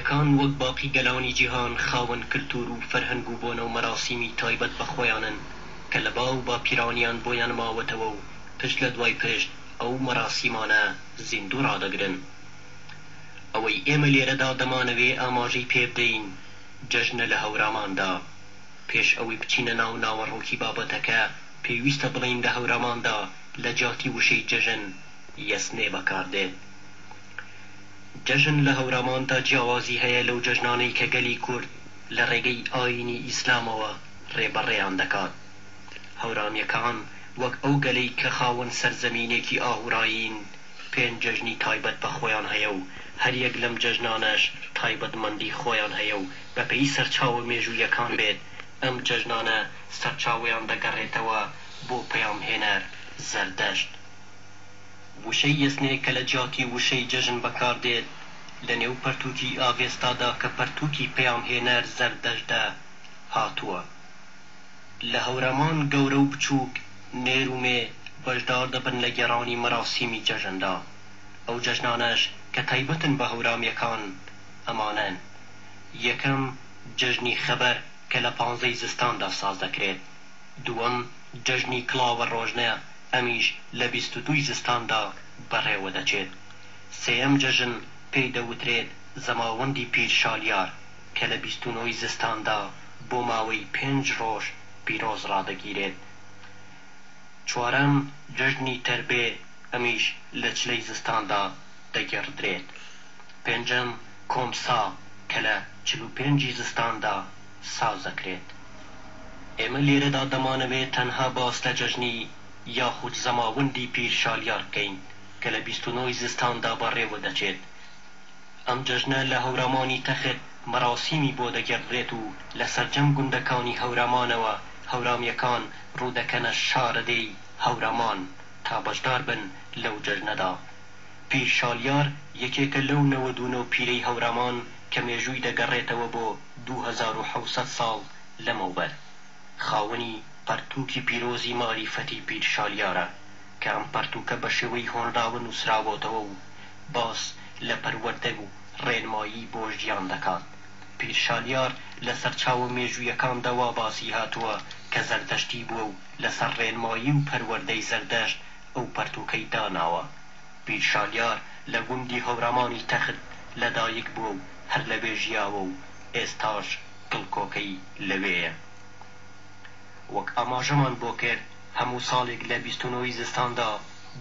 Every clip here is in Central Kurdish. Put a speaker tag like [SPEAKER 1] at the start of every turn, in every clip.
[SPEAKER 1] هەورامییەکان وەک باقی گەلانی جیهان خاوەن کلتور و فەرهەنگ و بۆنە و مەراسیمی تایبەت بە خۆیانن کە لە باو باپیرانیان بۆیان ماوەتەوە و پشت لە دوای پشت ئەو مەراسیمانە زیندوو ڕادەگرن. ئەوەی ئێمە لێرەدا دەمانەوێ ئاماژەی پێ بدەین جەژنە لە هەوراماندا. پێش ئەوەی بچینە ناو ناوەڕۆکی بابەتەکە پێویستە بڵێین لە هەوراماندا لە جیاتی وشەی جەژن یەسنێ بەکار دێت. جەژن لە هەوراماندا جیاوازی هەیە لەو جەژنانەی کە گەلی کورد لە ڕێگەی ئایینی ئیسلامەوە ڕێبەڕێیان دەکات. هەورامییەکان وەک ئەو گەلەی کە خاوەن سەرزەمینێکی ئاهورایین، پێنج جەژنی تایبەت بە خۆیان هەیە و هەریەک لەم جەژنانەش تایبەتمەندی خۆیان هەیە و بەپێی سەرچاوە مێژوویەکان بێت ئەم جەژنانە سەرچاوەیان دەگەڕێتەوە بۆ پەیامهێنەر زەردەشت. وشەی یەسنێ کە لە جیاتی وشەی جەژن بەکار دێت لە نێو پەرتووکی ئاڤێستادا کە پەرتووکی پەیامهێنەر زەردەشتە هاتووە. لە هەورامان گەورە و بچووک، نێر و مێ بەشدار دەبن لە گێڕانی مەراسیمی جەژندا. ئەو جەژنانەش کە تایبەتن بە هەورامییەکان ئەمانەن، یەکەم، جەژنی خەبەر کە لە پانزەی زستاندا ساز دەکرێت. دووەم، جەژنی کڵاوە ڕۆژنە ئەمیش لە 22 ی زستاندا بەڕێوە دەچێت. سێیەم جەژن پێی دەوترێت زەماوەندی پیر شالیار کە لە 29 ی زستاندا بۆ ماوەی پێنج ڕۆژ پیرۆز ڕادەگیرێت. چوارەم، جەژنی تەربێ ئەمیش لە چلەی زستاندا دەگێڕدرێت. پێنجەم، کۆمسا کە لە 45 ی زستاندا ساز دەکرێت. ئێمە لێرەدا دەمانەوێت تەنها باس لە جەژنی یاخود زەماوەندی پیر شالیار بکەین کە لە 29 ی زستاندا بەڕێوە دەچێت. ئەم جەژنە لە هەورامانی تەخت مەراسیمی بۆ دەگێڕدرێت و لە سەرجەم گوندەکانی هەورامانەوە هەورامییەکان ڕوودەکەنە شارەدێی هەورامان تا بەشدار بن لەو جەژنەدا. پیر شالیار یەکێکە لەو 99 پیرەی هەورامان کە مێژووی دەگەڕێتەوە بۆ 2700 ساڵ لەمەوبەر. خاوەنی پەرتووکی پیرۆزی ماریفەتی پیر شالیارە کە ئەم پەرتووکە بە شێوەی هۆنراوە نووسراوەتەوە و باس لە پەروەردە و ڕێنمایی بۆ ژیان دەکات. پیر شالیار لە سەرچاوە مێژوویەکاندا وا باسی هاتووە کە زەردەشتی بووە و لەسەر ڕێنمایی و پەروەردەی زەردەشت ئەو پەرتووکەی داناوە. پیر شالیار لە گوندی هەورامانی تەخت لەدایک بووە و هەر لەوێ ژیاوە و ئێستاش گڵکۆکەی لەوێیە. وەک ئاماژەمان بۆ کرد هەموو ساڵێک لە 29 ی زستاندا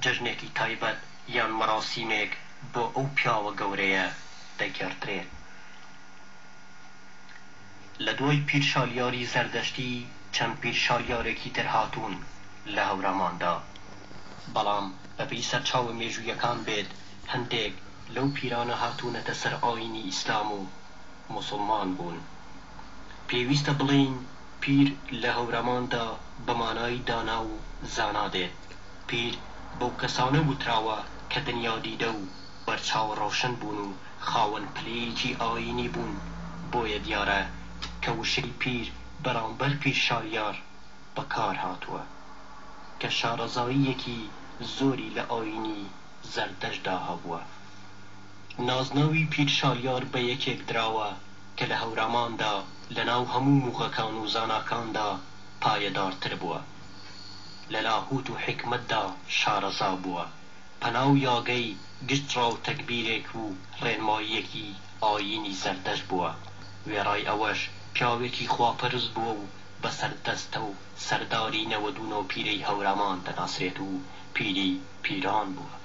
[SPEAKER 1] جەژنێکی تایبەت یان مەراسیمێک بۆ ئەو پیاوە گەورەیە دەگێڕدرێت. لە دوای پیر شالیاری زەردەشتی چەند پیر شالیارێکی تر هاتوون لە هەوراماندا، بەڵام بەپێی سەرچاوە مێژوویەکان بێت هەندێک لەو پیرانە هاتوونەتە سەر ئایینی ئیسلام و موسوڵمان بوون. پێویستە بڵێین پیر لە هەوراماندا بە مانای دانا و زانا دێت. پیر بەو کەسانە وتراوە کە دنیادیدە و بەرچاو ڕۆشن بوون و خاوەن پلەیەکی ئایینی بوون، بۆیە دیارە کە وشەی پیر بەرامبەر پیر شالیار بەکار هاتووە کە شارەزاییەکی زۆری لە ئایینی زەردەشتدا هەبووە. نازناوی پیر شالیار بە یەکێک دراوە کە لە هەوراماندا لەناو هەموو موغەکان و زاناکاندا پایەدارتر بووە. لە لاهوت و حیکمەتدا شارەزا بووە. پەنا و یاگەی گشت ڕا و تەگبیرێک و ڕێنماییەکی ئایینی زەردەشت بووە. وێڕای ئەوەش پیاوێکی خواپەرست بووە و بە سەردەستە و سەرداری 99 پیرەی هەورامان دەناسرێت و پیری پیران بووە.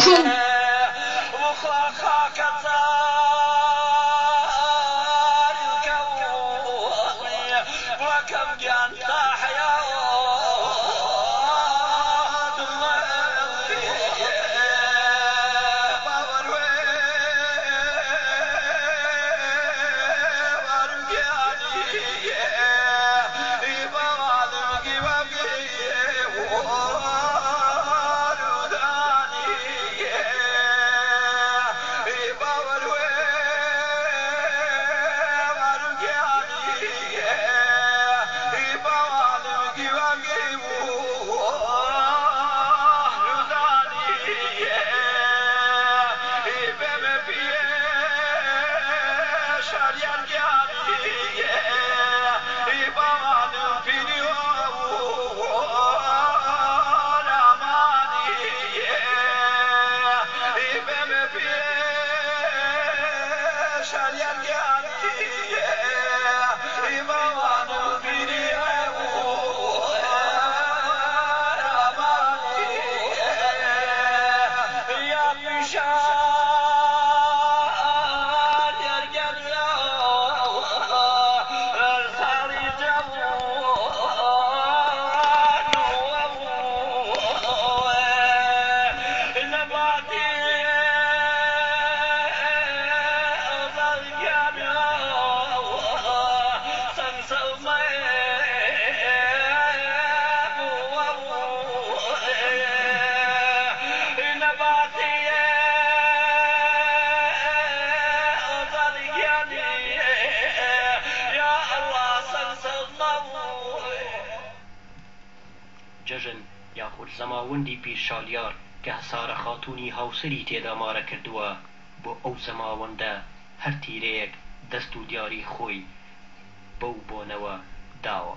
[SPEAKER 2] چوو.
[SPEAKER 1] جەژن یاخود زەماوەندی پیر شالیار کە هەسارە خاتوونی هاوسەری تێدا مارە کردووە، بۆ ئەو زەماوەندە هەر تیرەیەک دەست و دیاری خۆی بەو بۆنەوە داوە.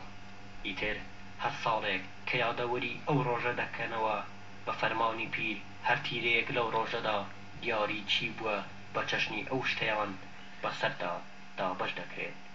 [SPEAKER 1] ئیتر هەر ساڵێک کە یادەوەری ئەو ڕۆژە دەکەنەوە بە فەرمانی پیر هەر تیرەیەک لەو ڕۆژەدا دیاری چی بووە بە چەشنی ئەو شتەیان بەسەردا دابەش دەکرێت.